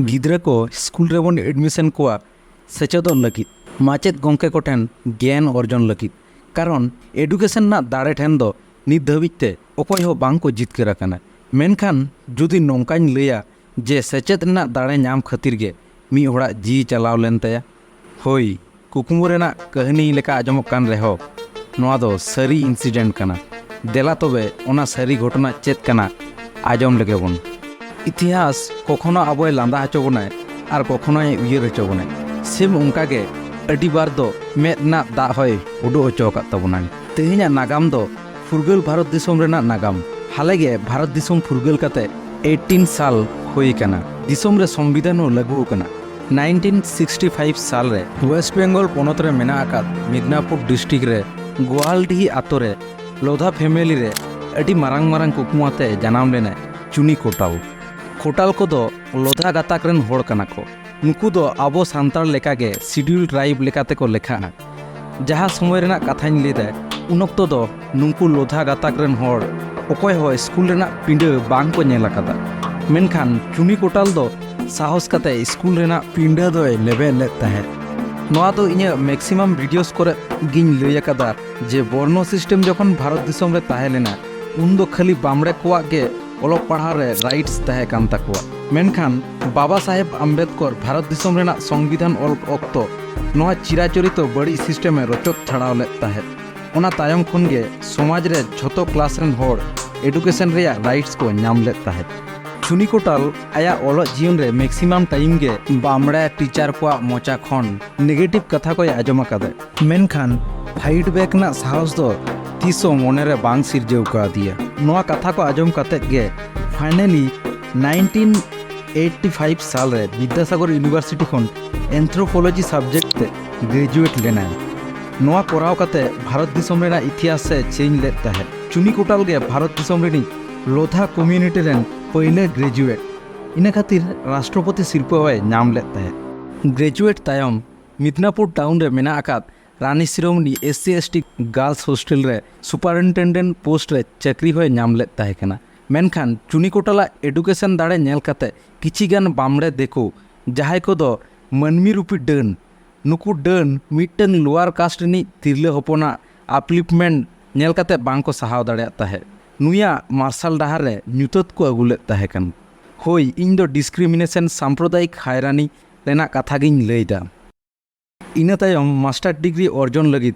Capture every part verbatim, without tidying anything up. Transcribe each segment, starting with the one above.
ᱜᱤᱫᱽᱨᱟᱹ ᱠᱚ ᱥᱠᱩᱞ ᱨᱮᱵᱚᱱ ᱮᱰᱢᱤᱥᱚᱱ ᱠᱚᱣᱟ ᱥᱮᱪᱮᱫᱚᱜ ᱞᱟᱹᱜᱤᱫ, ᱢᱟᱪᱮᱫ ᱜᱚᱢᱠᱮ ᱠᱚᱴᱷᱮᱱ ᱜᱮᱭᱟᱱ ᱚᱨᱡᱚᱱ ᱞᱟᱹᱜᱤᱫ᱾ ᱠᱟᱨᱚᱱ ᱮᱰᱩᱠᱮᱥᱚᱱ ᱨᱮᱱᱟᱜ ᱫᱟᱲᱮ ᱴᱷᱮᱱ ᱫᱚ ᱱᱤᱛ ᱫᱷᱟᱹᱵᱤᱡ ᱛᱮ ᱚᱠᱚᱭ ᱦᱚᱸ ᱵᱟᱝ ᱠᱚ ᱡᱤᱛᱠᱟᱹᱨ ᱟᱠᱟᱱᱟ᱾ ᱢᱮᱱᱠᱷᱟᱱ ᱡᱩᱫᱤ ᱱᱚᱝᱠᱟᱧ ᱞᱟᱹᱭᱟ ᱡᱮ ᱥᱮᱪᱮᱫ ᱨᱮᱱᱟᱜ ᱫᱟᱲᱮ ᱧᱟᱢ ᱠᱷᱟᱹᱛᱤᱨ ᱜᱮ ᱢᱤᱫ ᱦᱚᱲᱟᱜ ᱡᱤᱣᱤ ᱪᱟᱞᱟᱣ ᱞᱮᱱ ᱛᱟᱭᱟ, ᱦᱳᱭ, ᱠᱩᱠᱢᱩ ᱨᱮᱱᱟᱜ ᱠᱟᱹᱦᱱᱤ ᱞᱮᱠᱟ ᱟᱸᱡᱚᱢᱚᱜ ᱠᱟᱱ ᱨᱮᱦᱚᱸ, ᱱᱚᱣᱟ ᱫᱚ ᱥᱟᱹᱨᱤ ᱤᱱᱥᱤᱰᱮᱱᱴ ᱠᱟᱱᱟ᱾ ᱫᱮᱞᱟ ᱛᱚᱵᱮ ᱚᱱᱟ ᱥᱟᱹᱨᱤ ᱜᱷᱚᱴᱚᱱᱟ ᱪᱮᱫ ᱠᱟᱱᱟ, ᱟᱸᱡᱚᱢ ᱞᱮᱜᱮ ᱵᱚᱱ᱾ ᱤᱛᱤᱦᱟᱥ ᱠᱚᱠᱷᱚᱱᱚ ᱟᱵᱚᱭ ᱞᱟᱸᱫᱟ ᱦᱚᱪᱚ ᱵᱚᱱᱟᱭ ᱟᱨ ᱠᱚᱠᱷᱚᱱᱚᱭ ᱩᱭᱦᱟᱹᱨ ᱦᱚᱪᱚ ᱵᱚᱱᱟᱭ᱾ ᱥᱮᱢ ᱚᱱᱠᱟᱜᱮ ᱟᱹᱰᱤ ᱵᱟᱨ ᱫᱚ ᱢᱮᱫ ᱨᱮᱱᱟᱜ ᱫᱟᱜ ᱦᱚᱸᱭ ᱩᱰᱩᱠ ᱦᱚᱪᱚ ᱟᱠᱟᱫ ᱛᱟᱵᱚᱱᱟᱭ᱾ ᱛᱮᱦᱮᱧᱟᱜ ᱱᱟᱜᱟᱢ ᱫᱚ ᱯᱷᱩᱨᱜᱟᱹᱞ ᱵᱷᱟᱨᱚᱛ ᱫᱤᱥᱚᱢ ᱨᱮᱱᱟᱜ ᱱᱟᱜᱟᱢ᱾ ᱦᱟᱞᱮᱜᱮ ᱵᱷᱟᱨᱚᱛ ᱫᱤᱥᱚᱢ ᱯᱷᱩᱨᱜᱟᱹᱞ ᱠᱟᱛᱮ ᱮᱭᱤᱴᱤᱱ ᱥᱟᱞ ᱦᱩᱭ ᱟᱠᱟᱱᱟ᱾ ᱫᱤᱥᱚᱢ ᱨᱮ ᱥᱚᱝᱵᱤᱫᱷᱟᱱ ᱦᱚᱸ ᱞᱟᱹᱜᱩ ᱟᱠᱟᱱᱟ᱾ ᱱᱟᱭᱤᱱᱴᱤᱱ ᱥᱤᱠᱥᱴᱤ ᱯᱷᱟᱭᱤᱵᱷ ᱥᱟᱞ ᱨᱮ ᱳᱭᱮᱥᱴ ᱵᱮᱝᱜᱚᱞ ᱯᱚᱱᱚᱛ ᱨᱮ ᱢᱮᱱᱟᱜ ᱟᱠᱟᱫ ᱢᱤᱫᱱᱟᱯᱩᱨ ᱰᱤᱥᱴᱨᱤᱠᱴ ᱨᱮ ᱜᱳᱣᱟᱞᱰᱤᱦᱤ ᱟᱛᱳ ᱨᱮ ᱞᱳᱫᱷᱟ ᱯᱷᱮᱢᱮᱞᱤ ᱨᱮ ᱟᱹᱰᱤ ᱢᱟᱨᱟᱝ ᱢᱟᱨᱟᱝ ᱠᱩᱠᱢᱩ ᱟᱛᱮ ᱡᱟᱱᱟᱢ ᱞᱮᱱᱟᱭ ᱪᱩᱱᱤ ᱠᱳᱴᱟᱞ᱾ ᱠᱳᱴᱟᱞ ᱠᱚᱫᱚ ᱞᱳᱫᱷᱟ ᱜᱟᱛᱟᱠ ᱨᱮᱱ ᱦᱚᱲ ᱠᱟᱱᱟ ᱠᱚ᱾ ᱱᱩᱠᱩ ᱫᱚ ᱟᱵᱚ ᱥᱟᱱᱛᱟᱲ ᱞᱮᱠᱟᱜᱮ ᱥᱤᱰᱤᱭᱩᱞ ᱴᱨᱟᱭᱤᱵᱽ ᱞᱮᱠᱟᱛᱮ ᱠᱚ ᱞᱮᱠᱷᱟᱜᱼᱟ᱾ ᱡᱟᱦᱟᱸ ᱥᱚᱢᱚᱭ ᱨᱮᱱᱟᱜ ᱠᱟᱛᱷᱟᱧ ᱞᱟᱹᱭᱫᱟ, ᱩᱱ ᱚᱠᱛᱚ ᱫᱚ ᱱᱩᱠᱩ ᱞᱳᱫᱷᱟ ᱜᱟᱛᱟᱠ ᱨᱮᱱ ᱦᱚᱲ ᱚᱠᱚᱭ ᱦᱚᱸ ᱥᱠᱩᱞ ᱨᱮᱱᱟᱜ ᱯᱤᱸᱰᱟᱹ ᱵᱟᱝ ᱠᱚ ᱧᱮᱞ ᱟᱠᱟᱫᱟ᱾ ᱢᱮᱱᱠᱷᱟᱱ ᱪᱩᱱᱤ ᱠᱳᱴᱟᱞ ᱫᱚ ᱥᱟᱦᱚᱥ ᱠᱟᱛᱮ ᱥᱠᱩᱞ ᱨᱮᱱᱟᱜ ᱯᱤᱸᱰᱟᱹ ᱫᱚᱭ ᱞᱮᱵᱮᱫ ᱞᱮᱫ ᱛᱟᱦᱮᱸᱫ᱾ ᱱᱚᱣᱟ ᱫᱚ ᱤᱧᱟᱹᱜ ᱢᱮᱠᱥᱤᱢᱟᱢ ᱵᱷᱤᱰᱤᱭᱳᱥ ᱠᱚᱨᱮ ᱜᱤᱧ ᱞᱟᱹᱭ ᱟᱠᱟᱫᱟ ᱡᱮ ᱵᱚᱨᱱᱚ ᱥᱤᱥᱴᱮᱢ ᱡᱚᱠᱷᱚᱱ ᱵᱷᱟᱨᱚᱛ ᱫᱤᱥᱚᱢ ᱨᱮ ᱛᱟᱦᱮᱸ ᱞᱮᱱᱟ, ᱩᱱ ᱫᱚ ᱠᱷᱟᱹᱞᱤ ᱵᱟᱢᱲᱮ ᱠᱚᱣᱟᱜ ᱜᱮ ᱚᱞᱚᱜ ᱯᱟᱲᱦᱟᱣ ᱨᱮ ᱨᱟᱭᱤᱴᱥ ᱛᱟᱦᱮᱸ ᱠᱟᱱ ᱛᱟᱠᱚᱣᱟ᱾ ᱢᱮᱱᱠᱷᱟᱱ ᱵᱟᱵᱟ ᱥᱟᱦᱮᱵᱽ ᱟᱢᱵᱮᱫᱠᱚᱨ ᱵᱷᱟᱨᱚᱛ ᱫᱤᱥᱚᱢ ᱨᱮᱱᱟᱜ ᱥᱚᱝᱵᱤᱫᱷᱟᱱ ᱚᱞ ᱚᱠᱛᱚ ᱱᱚᱣᱟ ᱪᱤᱨᱟᱪᱚᱨᱤᱛᱚ ᱵᱟᱹᱲᱤᱡ ᱥᱤᱥᱴᱮᱢᱮ ᱨᱚᱪᱚᱫ ᱪᱷᱟᱲᱟᱣ ᱞᱮᱫ ᱛᱟᱦᱮᱸᱫ᱾ ᱚᱱᱟ ᱛᱟᱭᱚᱢ ᱠᱷᱚᱱ ᱜᱮ ᱥᱚᱢᱟᱡᱽ ᱨᱮ ᱡᱷᱚᱛᱚ ᱠᱞᱟᱥ ᱨᱮᱱ ᱦᱚᱲ ᱮᱰᱩᱠᱮᱥᱚᱱ ᱨᱮᱭᱟᱜ ᱨᱟᱭᱤᱴᱥ ᱠᱚ ᱧᱟᱢ ᱞᱮᱫ ᱛᱟᱦᱮᱸᱫ᱾ ᱪᱩᱱᱤ ᱠᱳᱴᱟᱞ ᱟᱭᱟᱜ ᱚᱞᱚᱜ ᱡᱤᱭᱚᱱ ᱨᱮ ᱢᱮᱠᱥᱤᱢᱟᱢ ᱴᱟᱭᱤᱢ ᱜᱮ ᱵᱟᱢᱲᱮ ᱴᱤᱪᱟᱨ ᱠᱚᱣᱟᱜ ᱢᱚᱪᱟ ᱠᱷᱚᱱ ᱱᱮᱜᱮᱴᱤᱵᱷ ᱠᱟᱛᱷᱟ ᱠᱚᱭ ᱟᱸᱡᱚᱢ ᱟᱠᱟᱫᱟ᱾ ᱢᱮᱱᱠᱷᱟᱱ ᱯᱷᱟᱭᱤᱴ ᱵᱮᱠ ᱨᱮᱱᱟᱜ ᱥᱟᱦᱚᱥ ᱫᱚ ᱛᱤᱥ ᱦᱚᱸ ᱢᱚᱱᱮᱨᱮ ᱵᱟᱝ ᱥᱤᱨᱡᱟᱹᱣ ᱠᱟᱣᱫᱤᱭᱟ᱾ ᱱᱚᱣᱟ ᱠᱟᱛᱷᱟ ᱠᱚ ᱟᱸᱡᱚᱢ ᱠᱟᱛᱮᱫ ᱜᱮ ᱯᱷᱟᱭᱱᱟᱞᱤ ᱱᱟᱭᱤᱱᱴᱤᱱ ᱮᱭᱤᱴᱤ ᱯᱷᱟᱭᱤᱵᱷ ᱥᱟᱞ ᱨᱮ ᱵᱤᱫᱽᱫᱟᱥᱟᱜᱚᱨ ᱤᱭᱩᱱᱤᱵᱷᱟᱨᱥᱤᱴᱤ ᱠᱷᱚᱱ ᱮᱱᱛᱷᱨᱳᱯᱳᱞᱚᱡᱤ ᱥᱟᱵᱡᱮᱠᱴ ᱛᱮ ᱜᱨᱮᱡᱩᱭᱮᱴ ᱞᱮᱱᱟᱭ᱾ ᱱᱚᱣᱟ ᱠᱚᱨᱟᱣ ᱠᱟᱛᱮ ᱵᱷᱟᱨᱚᱛ ᱫᱤᱥᱚᱢ ᱨᱮᱱᱟᱜ ᱤᱛᱤᱦᱟᱥ ᱮ ᱪᱮᱧᱡᱽ ᱞᱮᱫ ᱛᱟᱦᱮᱸᱫ᱾ ᱪᱩᱱᱤ ᱠᱳᱴᱟᱞ ᱜᱮ ᱵᱷᱟᱨᱚᱛ ᱫᱤᱥᱚᱢ ᱨᱤᱱᱤᱡ ᱞᱳᱫᱷᱟ ᱠᱚᱢᱤᱭᱩᱱᱤᱴᱤ ᱨᱮᱱ ᱯᱟᱹᱭᱞᱟᱹ ᱜᱨᱮᱡᱩᱭᱮᱴ᱾ ᱤᱱᱟᱹ ᱠᱷᱟᱹᱛᱤᱨ ᱨᱟᱥᱴᱨᱚᱯᱚᱛᱤ ᱥᱤᱨᱯᱟᱹ ᱦᱚᱸᱭ ᱧᱟᱢ ᱞᱮᱫ ᱛᱟᱦᱮᱸᱫ᱾ ᱜᱨᱮᱡᱩᱭᱮᱴ ᱛᱟᱭᱚᱢ ᱢᱤᱫᱱᱟᱯᱩᱨ ᱴᱟᱣᱩᱱ ᱨᱮ ᱢᱮᱱᱟᱜ ᱟᱠᱟᱫ Rani Shiromoni S C S T girls hostel ᱨᱮ ᱥᱩᱯᱟᱨᱤᱱᱴᱮᱱᱰᱮᱱᱴ ᱯᱳᱥᱴ ᱨᱮ ᱪᱟᱹᱠᱨᱤ ᱦᱚᱸᱭ ᱧᱟᱢ ᱞᱮᱫ ᱛᱟᱦᱮᱸ ᱠᱟᱱᱟ᱾ ᱢᱮᱱᱠᱷᱟᱱ ᱪᱩᱱᱤ ᱠᱚᱴᱟᱞᱟᱜ ᱮᱰᱩᱠᱮᱥᱚᱱ ᱫᱟᱲᱮ ᱧᱮᱞ ᱠᱟᱛᱮ ᱠᱤᱪᱷᱤ ᱜᱟᱱ ᱵᱟᱢᱲᱮ ᱫᱤᱠᱩ, ᱡᱟᱦᱟᱸᱭ ᱠᱚᱫᱚ ᱢᱟᱹᱱᱢᱤ ᱨᱩᱯᱤ ᱰᱟᱹᱱ, ᱱᱩᱠᱩ ᱰᱟᱹᱱ ᱢᱤᱫᱴᱟᱝ ᱞᱳᱣᱟᱨ ᱠᱟᱥᱴ ᱨᱤᱱᱤᱡ ᱛᱤᱨᱞᱟᱹ ᱦᱚᱯᱚᱱᱟᱜ ᱟᱯᱞᱤᱯᱢᱮᱱᱴ ᱧᱮᱞ ᱠᱟᱛᱮ ᱵᱟᱝ ᱠᱚ ᱥᱟᱦᱟᱣ ᱫᱟᱲᱮᱭᱟᱜ ᱛᱟᱦᱮᱸᱫ᱾ ᱱᱩᱭᱟᱜ ᱢᱟᱨᱥᱟᱞ ᱰᱟᱦᱟᱨ ᱨᱮ ᱧᱩᱛᱟᱹᱛ ᱠᱚ ᱟᱹᱜᱩ ᱞᱮᱫ ᱛᱟᱦᱮᱸ ᱠᱟᱱᱟ᱾ ᱦᱳᱭ, ᱤᱧ ᱫᱚ ᱰᱤᱥᱠᱨᱤᱢᱤᱱᱮᱥᱚᱱ ᱥᱟᱢᱯᱨᱚᱫᱟᱭᱤᱠ ᱦᱟᱭᱨᱟᱱᱤ ᱨᱮᱱᱟᱜ ᱠᱟᱛᱷᱟ ᱜᱤᱧ ᱞᱟᱹᱭᱫᱟ᱾ ᱤᱱᱟᱹ ᱛᱟᱭᱚᱢ ᱢᱟᱥᱴᱟᱨ ᱰᱤᱜᱽᱨᱤ ᱚᱨᱡᱚᱱ ᱞᱟᱹᱜᱤᱫ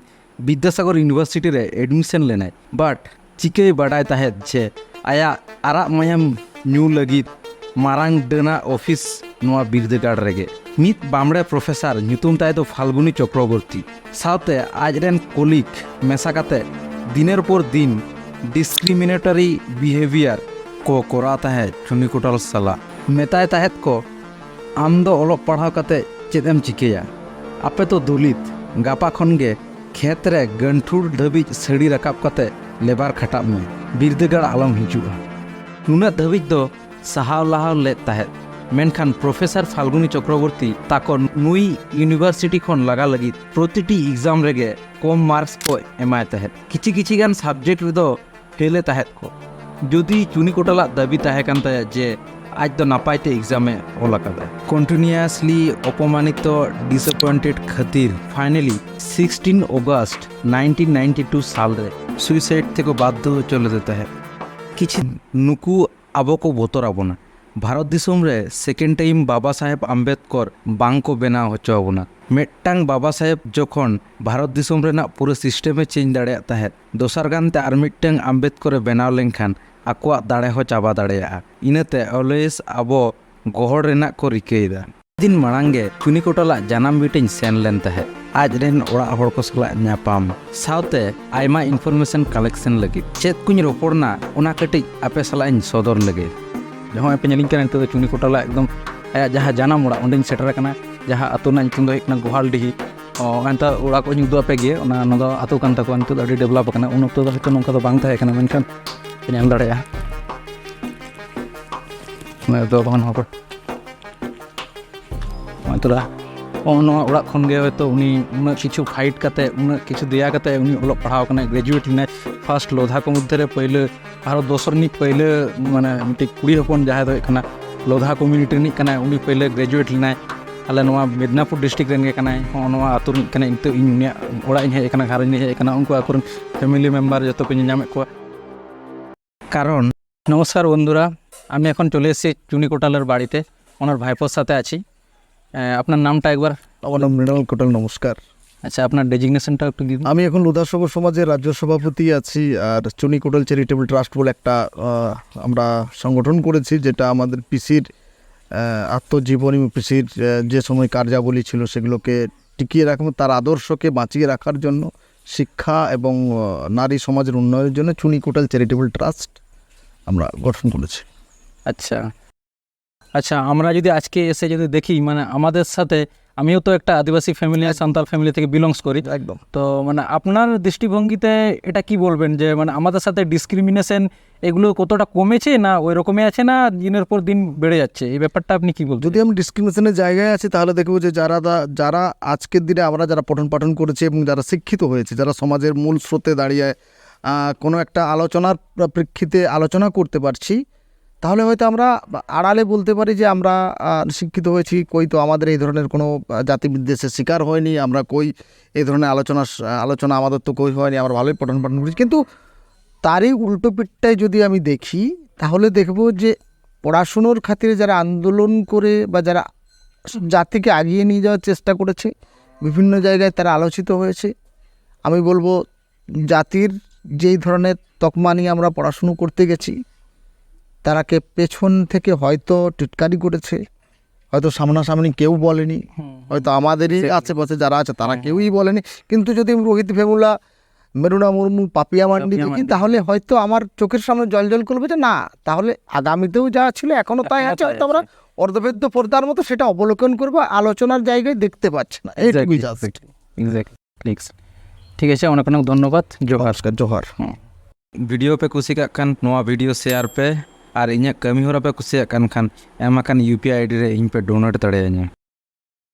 ᱵᱤᱫᱽᱫᱟᱥᱟᱜᱚᱨ ᱤᱭᱩᱱᱤᱵᱷᱟᱨᱥᱤᱴᱤ ᱨᱮ ᱮᱰᱢᱤᱥᱚᱱ ᱞᱮᱱᱟᱭ᱾ ᱵᱟᱴ ᱪᱤᱠᱟᱹᱭ ᱵᱟᱰᱟᱭ ᱛᱟᱦᱮᱸᱫ ᱡᱮ ᱟᱭᱟᱜ ᱟᱨᱟᱜ ᱢᱟᱭᱟᱢ ᱧᱩ ᱞᱟᱹᱜᱤᱫ ᱢᱟᱨᱟᱝ ᱰᱟᱹᱱᱟᱜ ᱚᱯᱷᱤᱥ ᱱᱚᱣᱟ ᱵᱤᱨᱫᱟᱹᱜᱟᱲ ᱨᱮᱜᱮ᱾ ᱢᱤᱫ ᱵᱟᱢᱲᱮ ᱯᱨᱚᱯᱷᱮᱥᱚᱨ, ᱧᱩᱛᱩᱢ ᱛᱟᱭ ᱫᱚ ᱯᱷᱟᱞᱜᱩᱱᱤ ᱪᱚᱠᱨᱚᱵᱚᱨᱛᱤ, ᱥᱟᱶᱛᱮ ᱟᱡᱨᱮᱱ ᱠᱚᱞᱤᱜᱽ ᱢᱮᱥᱟ ᱠᱟᱛᱮ ᱫᱤᱱᱮᱨ ᱯᱚᱨ ᱫᱤᱱ ᱰᱤᱥᱠᱨᱤᱢᱤᱱᱮᱴᱚᱨᱤ ᱵᱤᱦᱮᱵᱤᱭᱟᱨ ᱠᱚ ᱠᱚᱨᱟᱣ ᱛᱟᱦᱮᱸᱫ ᱪᱩᱱᱤ ᱠᱚᱴᱟᱞ ᱥᱟᱞᱟᱜ᱾ ᱢᱮᱛᱟᱭ ᱛᱟᱦᱮᱸᱫ ᱠᱚ, "ᱟᱢ ᱫᱚ ᱚᱞᱚᱜ ᱯᱟᱲᱦᱟᱣ ᱠᱟᱛᱮ ᱪᱮᱫ ᱮᱢ ᱪᱤᱠᱟᱹᱭᱟ? ᱟᱯᱮ ᱫᱚ ᱫᱚᱞᱤᱛ, ᱜᱟᱯᱟ ᱠᱷᱚᱱ ᱜᱮ ᱠᱷᱮᱛ ᱨᱮ ᱜᱟᱹᱱᱴᱷᱩᱲ ᱫᱷᱟᱹᱵᱤᱡ ᱥᱟᱹᱲᱤ ᱨᱟᱠᱟᱵ ᱠᱟᱛᱮ ᱞᱮᱵᱟᱨ ᱠᱷᱟᱴᱟᱜ ᱢᱮ, ᱵᱤᱨᱫᱟᱹᱜᱟᱲ ᱟᱞᱚᱢ ᱦᱤᱡᱩᱜᱼᱟ᱾" ᱱᱩᱱᱟᱹᱜ ᱫᱷᱟᱹᱵᱤᱡ ᱫᱚ ᱥᱟᱦᱟᱣ ᱞᱟᱦᱟᱣ ᱞᱮᱫ ᱛᱟᱦᱮᱸᱫ, ᱢᱮᱱᱠᱷᱟᱱ ᱯᱨᱚᱯᱷᱮᱥᱚᱨ ᱯᱷᱟᱞᱜᱩᱱᱤ ᱪᱚᱠᱨᱚᱵᱚᱨᱛᱤ ᱛᱟᱠᱚ ᱱᱩᱭ ᱤᱭᱩᱱᱤᱵᱷᱟᱨᱥᱤᱴᱤ ᱠᱷᱚᱱ ᱞᱟᱜᱟ ᱞᱟᱹᱜᱤᱫ ᱯᱨᱚᱛᱤᱴᱤ ᱮᱠᱡᱟᱢ ᱨᱮᱜᱮ ᱠᱚᱢ ᱢᱟᱨᱠᱥ ᱠᱚ ᱮᱢᱟᱭ ᱛᱟᱦᱮᱸᱫ᱾ ᱠᱤᱪᱷᱤ ᱠᱤᱪᱷᱤ ᱜᱟᱱ ᱥᱟᱵᱡᱮᱠᱴ ᱨᱮᱫᱚ ᱯᱷᱮᱞᱮ ᱛᱟᱦᱮᱸᱫ ᱠᱚ᱾ ᱡᱩᱫᱤ ᱪᱩᱱᱤ ᱠᱚᱴᱟᱞᱟᱜ ᱫᱟᱹᱵᱤ ᱛᱟᱦᱮᱸ ᱠᱟᱱ ᱛᱟᱭᱟ ᱡᱮ ᱟᱡ ᱫᱚ ᱱᱟᱯᱟᱭ ᱛᱮ ᱮᱠᱡᱟᱢ ᱮ ᱚᱞ ᱟᱠᱟᱫᱟ᱾ ᱠᱚᱱᱴᱤᱱᱤᱭᱟᱥᱞᱤ ᱚᱯᱚᱢᱟᱱᱤᱛᱚ, ᱰᱤᱥᱟᱯᱚᱭᱮᱱᱴᱮᱰ ᱠᱷᱟᱹᱛᱤᱨ finally sixteen August nineteen ninety two ᱥᱟᱞ ᱨᱮ ᱥᱩᱭᱥᱟᱭᱤᱰ ᱛᱮᱠᱚ ᱵᱟᱫᱽᱫᱷᱚ ᱦᱚᱪᱚ ᱞᱮᱫᱮ ᱛᱟᱦᱮᱸᱫ᱾ ᱠᱤᱪᱷᱤ ᱱᱩᱠᱩ ᱟᱵᱚ ᱠᱚ ᱵᱚᱛᱚᱨ ᱟᱵᱚᱱᱟ᱾ ᱵᱷᱟᱨᱚᱛ ᱫᱤᱥᱚᱢ ᱨᱮ ᱥᱮᱠᱮᱱᱰ ᱴᱟᱭᱤᱢ ᱵᱟᱵᱟ ᱥᱟᱦᱮᱵᱽ ᱟᱢᱵᱮᱫᱠᱚᱨ ᱵᱟᱝ ᱠᱚ ᱵᱮᱱᱟᱣ ᱦᱚᱪᱚ ᱟᱵᱚᱱᱟ᱾ ᱢᱤᱫᱴᱟᱝ ᱵᱟᱵᱟ ᱥᱟᱦᱮᱵᱽ ᱡᱚᱠᱷᱚᱱ ᱵᱷᱟᱨᱚᱛ ᱫᱤᱥᱚᱢ ᱨᱮᱱᱟᱜ ᱯᱩᱨᱟᱹ ᱥᱤᱥᱴᱮᱢ ᱮ ᱪᱮᱧᱡᱽ ᱫᱟᱲᱮᱭᱟᱜ ᱛᱟᱦᱮᱸᱫ, ᱫᱚᱥᱟᱨ ᱜᱟᱱ ᱛᱮ ᱟᱨ ᱢᱤᱫᱴᱟᱝ ᱟᱢᱵᱮᱫᱠᱚᱨ ᱮ ᱵᱮᱱᱟᱣ ᱞᱮᱱᱠᱷᱟᱱ ᱟᱠᱚᱣᱟᱜ ᱫᱟᱲᱮ ᱦᱚᱸ ᱪᱟᱵᱟ ᱫᱟᱲᱮᱭᱟᱜᱼᱟ᱾ ᱤᱱᱟᱹᱛᱮ always ᱟᱵᱚ ᱜᱚᱦᱚᱲ ᱨᱮᱱᱟᱜ ᱠᱚ ᱨᱤᱠᱟᱹᱭᱮᱫᱟ᱾ ᱫᱤᱱ ᱢᱟᱲᱟᱝ ᱜᱮ ᱪᱩᱱᱤ ᱠᱚᱴᱟᱞᱟᱜ ᱡᱟᱱᱟᱢ ᱵᱷᱤᱴᱟᱹᱧ ᱥᱮᱱ ᱞᱮᱱ ᱛᱟᱦᱮᱸᱫ, ᱟᱡ ᱨᱮᱱ ᱚᱲᱟᱜ ᱦᱚᱲ ᱠᱚ ᱥᱟᱞᱟᱜ ᱧᱟᱯᱟᱢ ᱥᱟᱶᱛᱮ ᱟᱭᱢᱟ ᱤᱱᱯᱷᱚᱨᱢᱮᱥᱚᱱ ᱠᱟᱞᱮᱠᱥᱚᱱ ᱞᱟᱹᱜᱤᱫ᱾ ᱪᱮᱫ ᱠᱚᱧ ᱨᱚᱯᱚᱲᱱᱟ, ᱚᱱᱟ ᱠᱟᱹᱴᱤᱡ ᱟᱯᱮ ᱥᱟᱞᱟᱜ ᱤᱧ ᱥᱚᱫᱚᱨ ᱞᱮᱜᱮ᱾ ᱱᱚᱜᱼᱚᱭ ᱯᱮ ᱧᱮᱞᱤᱧ ᱠᱟᱱᱟ, ᱱᱤᱛᱚᱜ ᱫᱚ ᱪᱩᱱᱤ ᱠᱚᱴᱟᱞᱟ ᱮᱠᱫᱚᱢ ᱟᱭᱟᱜ ᱡᱟᱦᱟᱸ ᱡᱟᱱᱟᱢ ᱚᱲᱟᱜ, ᱚᱸᱰᱮᱧ ᱥᱮᱴᱮᱨ ᱟᱠᱟᱱᱟ, ᱡᱟᱦᱟᱸ ᱟᱹᱛᱩ ᱨᱮᱱᱟᱜ ᱧᱩᱛᱩᱢ ᱫᱚ ᱦᱩᱭᱩᱜ ᱠᱟᱱᱟ ᱜᱳᱦᱟᱞᱰᱤᱦᱤ᱾ ᱚ, ᱮᱱᱛᱮ ᱚᱲᱟᱜ ᱠᱚᱧ ᱩᱫᱩᱜ ᱟᱯᱮ ᱜᱮ, ᱚᱱᱟ, ᱚᱱᱟ ᱫᱚ ᱟᱹᱛᱩ ᱠᱟᱱ ᱛᱟᱠᱚᱣᱟ, ᱱᱤᱛᱚᱜ ᱫᱚ ᱟᱹᱰᱤ ᱰᱮᱵᱷᱞᱚᱯ ᱟᱠᱟᱱᱟ᱾ ᱩᱱ ᱚᱠᱛᱚ ᱫᱚ ᱦᱚᱭᱛᱳ ᱱᱚᱝᱠᱟ ᱫᱚ ᱵᱟᱝ ᱛᱟᱦᱮᱸ ᱠᱟᱱᱟ, ᱢᱮᱱᱠᱷᱟᱱ ᱯᱮ ᱧᱮᱞ ᱫᱟᱲᱮᱭᱟᱜᱼᱟ᱾ ᱚᱱᱟ ᱫᱚ ᱵᱟᱝ ᱱᱚᱣᱟ ᱠᱚ, ᱱᱚᱜᱼᱚᱭ ᱛᱚᱨᱟ ᱱᱚᱜᱼᱚ ᱱᱚᱣᱟ ᱚᱲᱟᱜ ᱠᱷᱚᱱ ᱜᱮ ᱦᱚᱭᱛᱳ ᱩᱱᱤ ᱩᱱᱟᱹᱜ ᱠᱤᱪᱷᱩ ᱯᱷᱟᱭᱤᱴ ᱠᱟᱛᱮ, ᱩᱱᱟᱹᱜ ᱠᱤᱪᱷᱩ ᱫᱮᱭᱟ ᱠᱟᱛᱮ ᱩᱱᱤ ᱚᱞᱚᱜ ᱯᱟᱲᱦᱟᱣ ᱠᱟᱱᱟᱭ, ᱜᱨᱮᱡᱩᱭᱮᱴ ᱞᱮᱱᱟᱭ᱾ ᱯᱷᱟᱥᱴ ᱞᱳᱫᱷᱟ ᱠᱚ ᱢᱚᱫᱽᱫᱷᱮ ᱨᱮ ᱯᱟᱹᱭᱞᱟᱹ, ᱵᱷᱟᱨᱚᱛ ᱵᱚᱨᱥᱚ ᱨᱤᱱᱤᱡ ᱯᱟᱹᱭᱞᱟᱹ ᱢᱟᱱᱮ ᱢᱤᱫᱴᱤᱡ ᱠᱩᱲᱤ ᱦᱚᱯᱚᱱ ᱡᱟᱦᱟᱸᱭ ᱫᱚ ᱦᱩᱭᱩᱜ ᱠᱟᱱᱟ ᱞᱳᱫᱷᱟ ᱠᱚᱢᱤᱭᱩᱱᱤᱴᱤ ᱨᱤᱱᱤᱡ ᱠᱟᱱᱟᱭ, ᱩᱱᱤ ᱯᱟᱹᱭᱞᱟᱹ ᱜᱨᱮᱡᱩᱭᱮᱴ ᱞᱮᱱᱟᱭ᱾ ᱟᱞᱮ ᱱᱚᱣᱟ ᱢᱮᱫᱽᱱᱟᱯᱩᱨ ᱰᱤᱥᱴᱨᱤᱠᱴ ᱨᱮᱱ ᱜᱮ ᱠᱟᱱᱟᱭ᱾ ᱦᱚᱸ, ᱱᱚᱣᱟ ᱟᱹᱛᱩ ᱨᱤᱱᱤᱡ ᱠᱟᱱᱟᱭ᱾ ᱱᱤᱛᱚᱜ ᱤᱧ ᱩᱱᱤᱭᱟᱜ ᱚᱲᱟᱜ ᱤᱧ ᱦᱮᱡ ᱟᱠᱟᱱᱟ, ᱜᱷᱟᱨᱚᱸᱡᱽ ᱤᱧ ᱦᱮᱡ ᱟᱠᱟᱱᱟ᱾ ᱩᱱᱠᱩ ᱟᱠᱚ ᱨᱮᱱ ᱯᱷᱮᱢᱤᱞᱤ ᱢᱮᱢᱵᱟᱨ ᱡᱚᱛᱚ ᱯᱮ ᱧᱮᱧᱟᱢᱮᱫ ᱠᱚᱣᱟ। কারণ নমস্কার বন্ধুরা, আমি এখন চলে এসেছি চুনি কোটালের বাড়িতে, ওনার ভাইপোর সাথে আছি। আহ, আপনার নামটা একবার? আমার নাম মৃণাল কোটাল। নমস্কার। আচ্ছা, আপনার ডেজিগনেশনটা একটু দিন। আমি এখন লোধা সভা সমাজের রাজ্য সভাপতি আছি। আর চুনি কোটাল চ্যারিটেবল ট্রাস্ট বলে একটা আহ, আমরা সংগঠন করেছি, যেটা আমাদের পিসির আত্মজীবনী এবং পিসির যে সময় কার্যাবলী ছিল সেগুলোকে টিকিয়ে রাখা এবং তার আদর্শকে বাঁচিয়ে রাখার জন্য, শিক্ষা এবং আহ, নারী সমাজের উন্নয়নের জন্য চুনি কোটাল চ্যারিটেবল ট্রাস্ট আমরা গঠন করেছি। আচ্ছা, আচ্ছা, আমরা যদি আজকে এসে যদি দেখি, মানে আমাদের সাথে, আমিও তো একটা আদিবাসী ফ্যামিলি, সান্তাল ফ্যামিলি থেকে বিলংস করি। একদম। তো মানে আপনার দৃষ্টিভঙ্গিতে এটা কি বলবেন যে মানে আমাদের সাথে ডিসক্রিমিনেশন এগুলো কতটা কমেছে, না ওই রকমই আছে, না দিনের পর দিন বেড়ে যাচ্ছে? এই ব্যাপারটা আপনি কি বলবেন? যদি আমি ডিসক্রিমিনেশনের জায়গায় আছি, তাহলে দেখবো যে যারা দা- যারা আজকের দিনে আমরা যারা পঠন পাঠন করেছি এবং যারা শিক্ষিত হয়েছে, যারা সমাজের মূল স্রোতে দাঁড়িয়ে আহ, কোনো একটা আলোচনার প্রেক্ষিতে আলোচনা করতে পারছি, তাহলে হয়তো আমরা আড়ালে বলতে পারি যে আমরা আহ, শিক্ষিত হয়েছি, কই তো আমাদের এই ধরনের কোনো আহ, জাতি বিদ্বেষের শিকার হয়নি, আমরা কই এই ধরনের আলোচনা আলোচনা আমাদের তো কই হয়নি, আমরা ভালোই পঠন পাঠন করেছি। কিন্তু তারই উল্টো পিঠটায় যদি আমি দেখি, তাহলে দেখব যে পড়াশুনোর খাতিরে যারা আন্দোলন করে বা যারা জাতিকে এগিয়ে নিয়ে যাওয়ার চেষ্টা করেছে, বিভিন্ন জায়গায় তারা আলোচিত হয়েছে। আমি বলবো, জাতির যেই ধরনের তকমা নিয়ে আমরা পড়াশুনো করতে গেছি, তারাকে পেছন থেকে হয়তো টিটকারি করেছে, হয়তো সামনাসামনি কেউ বলেনি, হয়তো আমাদেরই আশেপাশে যারা আছে তারা কেউই বলেনি। কিন্তু যদি আমি রোহিত ভেমুলা, মেরুনা মুর্মু, পাপিয়া মান্ডি দেখি, তাহলে হয়তো আমার চোখের সামনে জল জল করবে যে না, তাহলে আগামীতেও যা ছিল এখনো তাই আছে, হয়তো আমরা অর্ধভেদ্য পর্দার মতো সেটা অবলোকন করবো, আলোচনার জায়গায় দেখতে পাচ্ছি না। এইটুকুই জাস্ট। এক্স্যাক্টলি। ঠিক আছে, অনেক অনেক ধন্যবাদ। জোহার। নমস্কার, জোহার। ভিডিও ᱯᱮ ᱠᱩᱥᱤ ᱠᱟᱜ ᱠᱷᱟᱱ ᱱᱚᱣᱟ ᱵᱷᱤᱰᱤᱭᱳ ᱥᱮᱭᱟᱨ ᱯᱮ, ᱟᱨ ᱤᱧᱟᱹᱜ ᱠᱟᱹᱢᱤ ᱦᱚᱨᱟ ᱯᱮ ᱠᱩᱥᱤᱭᱟᱜ ᱠᱟᱱ ᱠᱷᱟᱱ ᱮᱢ ᱟᱠᱟᱱ ᱤᱭᱩ ᱯᱤ ᱟᱭ ᱟᱭᱰᱤ ᱨᱮ ᱤᱧ ᱯᱮ ᱰᱳᱱᱮᱴ ᱫᱟᱲᱮᱭᱟᱹᱧᱟ᱾